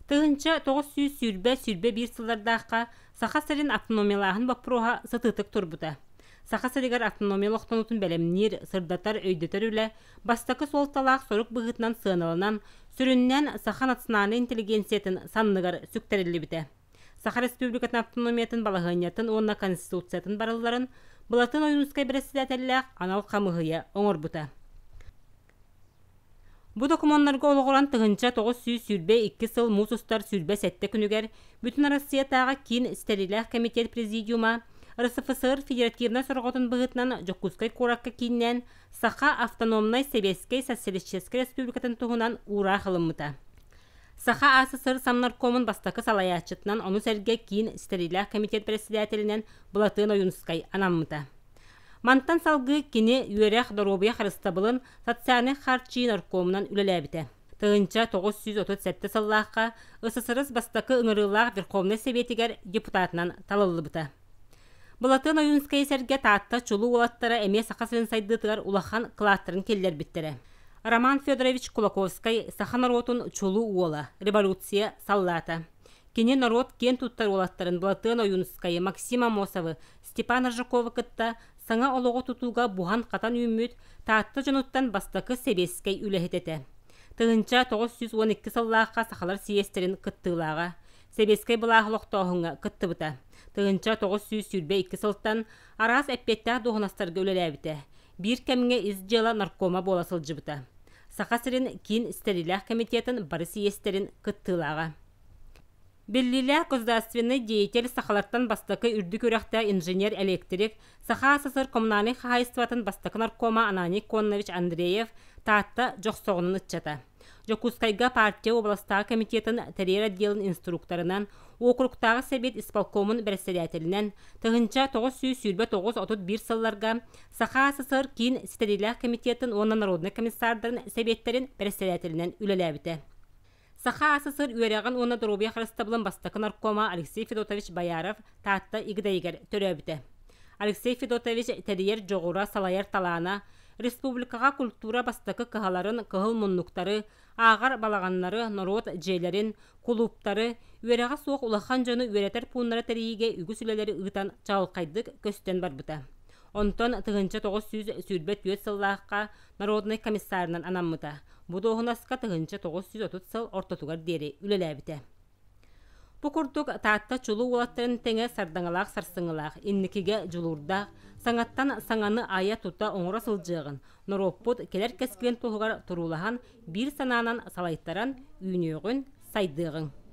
1920-21 сыллардаахха Саха сирин автономиялааһын боппуруоһа сытыытык турбута. Саха сиригэр автономия олохтонуутун бэлэмниир, сырдатар, өйдөтөр үлэ бастакы суолталаах сорук быһыытынан сыаналанан, сүрүннээн саха национальнай интеллигенциятын санныгар сүктэриллибитэ. Саха Республикатын автономиятын балаһыанньатын уонна Конституциятын барылларын Былатын Ойуунускай бэрэссэдээтэллээх анал хамыыһыйа оҥорбута. Бу докумуоннарга олоҕуран 1922 сыл муус устар 27 күнүгэр Бүтүн Арассыйатааҕы Киин ситэрилээх кэмитиэт президиума РСФСР федеративнай сорҕотун быһыытынан Дьокуускай куоракка кииннээн Саха автономнай Сэбиэскэй Социалистическай Республикатын туһунан уураах ылыммыта. Саха АССР Самнаркомун бастакы салайааччытынан ону сэргэ Киин ситэрилээх кэмитиэт председателинэн Былатыан Ойуунускай анаммыта. Мантан салгыы кини үөрэх, доруобуйа харыстабылын, социальнай харчы наркомунан үлэлээбитэ. 1937 сыллаахха СССР бастакы ыҥырыылаах Верховнай Сэбиэтигэр депутатынан талыллыбыта. Былатыан Ойуунскайы сэргэ Таатта чулуу уолаттара эмиэ Саха сирин сайдыытыгар улахан кылааттарын киллэрбиттэрэ. Роман Федорович Кулаковскай саха норуотун чулуу уола, революция саллаата. Кини норуот киэн туттар уолаттарын Былатыан Ойуунускайы, Максим Аммосовы, Степан Аржаковы кытта саҥа олоҕу тутууга буһан-хатан үүммүт Таатта дьонуттан бастакы сэбиэскэй үлэһит этэ. 1912 сыллаахха сахалар сийиэстэрин кыттыылааҕа, сэбиэскэй былааһы олохтооһуҥҥа кыттыбыта. 1922 сылтан араас эппиэттээх дуоһунастарга үлэлээбитэ. Биир кэмҥэ ис дьыала наркома буола сылдьыбыта. Саха сирин киин ситэрилээх комитетын бары сийиэстэрин кыттыылааҕа. Биллиилээх государственнай деятель сахалартан бастакы үрдүк үөрэхтээх инженер-электрик, Саха АССР коммунальнай хаһаайыстыбатын бастакы наркома Ананий Коннович Андреев Таатта Дьохсоҕонун ыччата. Дьокуускайга партия уобаластааҕы комитетын тэрийэр отделын инструкторынан, уокуруктааҕы сэбиэт исполкомун бэрэссэдээтэлинэн 1929-31 сылларга Саха АССР Киин ситэриилээх комитетын уонна народнай комиссардарын сэбиэттэрин бэрэссэдээтэлинэн үлэлээбитэ. Саха АССР үөрэҕин уонна доруобуйа харыстабылын бастакы наркома Алексей Федотович Бояров Таатта Игидэйигэр төрөөбүтэ. Алексей Федотович тэрийэр дьоҕура, салайар талаана, республикаҕа культура бастакы кыһаларын, кыһыл муннуктары, ааҕар балаҕаннары, норуот дьиэлэрин, кулууптары, үөрэҕэ суох улахан дьону үөрэтэр пууннары тэрийиигэ үгүс үлэлэри ыытан чаҕылхайдык көстөн барбыта. Онтон 1924 сыллаахха народнай комиссарынан анаммыта. Бу дуоһунаска 1930 сыл ортотугар диэри үлэлээбитэ. Бу курдук Таатта чулуу уолаттарын тэҥэ сардаҥалаах сарсыҥҥылаах, инникигэ дьулуурдаах, саҥаттан саҥаны айа-тута оҥоро сылдьыаҕын, норуоппут кэлэр кэскилин туһугар туруулаһан, биир санаанан салайтаран, үүнүөҕүн, сайдыаҕыҥ.